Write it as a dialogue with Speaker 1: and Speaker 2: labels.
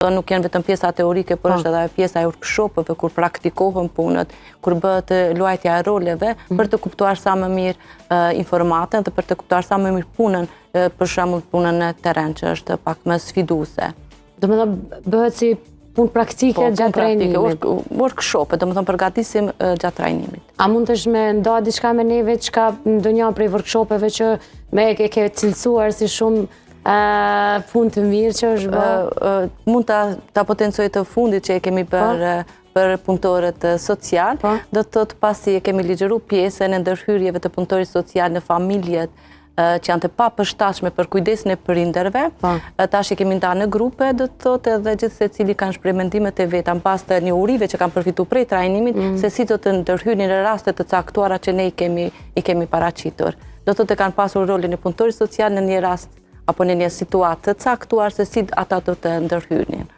Speaker 1: Nuk janë vetëm pjesa teorike, por është edhe pjesa e workshopeve, kur praktikohen punët, kur bëhet luajtja e roleve, për të kuptuar sa më mirë informatën dhe për të kuptuar sa më mirë punën, për shembull punën në teren, që është pak më sfiduese.
Speaker 2: Do me thënë, bëhet si punë praktike gjatë trajnimit?
Speaker 1: Workshop, do me thënë përgatisim gjatë trajnimit.
Speaker 2: A mund të është me nda diçka me neve, çka ndonjë prej workshopeve që me e ke cilësuar si shumë punë të mirë që është bërë?
Speaker 1: Mund ta potencoj të fundit që e kemi bërë për punëtorët social, do të thotë pasi e kemi ligjëru pjesën e ndërhyrjeve të punëtorit social në familjet që janë të papërshtatshme për kujdesin e prindërve, tash i kemi ndarë në grupe, do të thotë edhe gjithsecili kanë shpreh mendimet e veta në bazë të njohurive që kanë përfitu prej trajnimit, se si do të ndërhynin në raste të caktuara që ne i kemi paraqitur. Do të thotë kanë pasur rolin e punëtorit social në një rast apo në një situatë të caktuar se si ata do të ndërhynin.